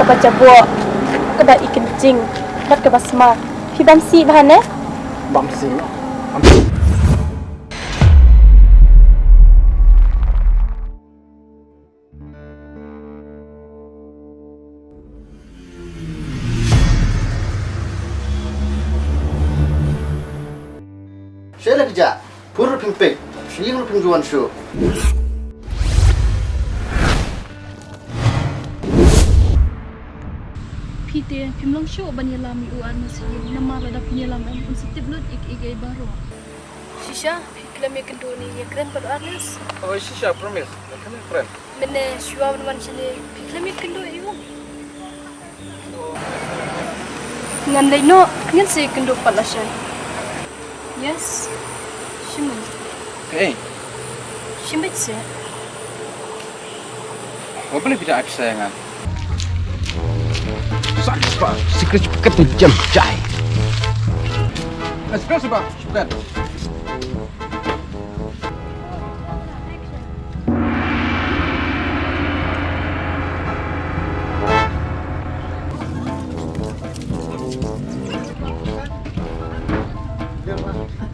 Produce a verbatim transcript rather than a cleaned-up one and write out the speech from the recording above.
Kaba jaboh, kaba i kynjing, bad kaba sma. Phi bam sih bha ne? Bam sih. Bam sih. Sha la kjat, pur ruh phim peit, sha ïing ruh phim ju wan shuh. Phi te, phim long shuh ban ïalam ïa u Ernest ha ïing, namar lada phin ïalam em, un sa tip lut ïa kiei kiei baroh. Shisha, phi khlem ïakynduh ne ïakren bad u Ernest? Oh, shisha, promise. Nga khlem ïakren. Mynne shuwa ban wan shane, phi khlem ïakynduh ïa u. Ngan leit noh, ngin sa ïakynduh pat lashai. Yes. Shim beit. Kaei? Shim beit seh. Wat balei phi da ai pisa ïa nga? Sa spa, secret secret jam jai. Secret spa, secret.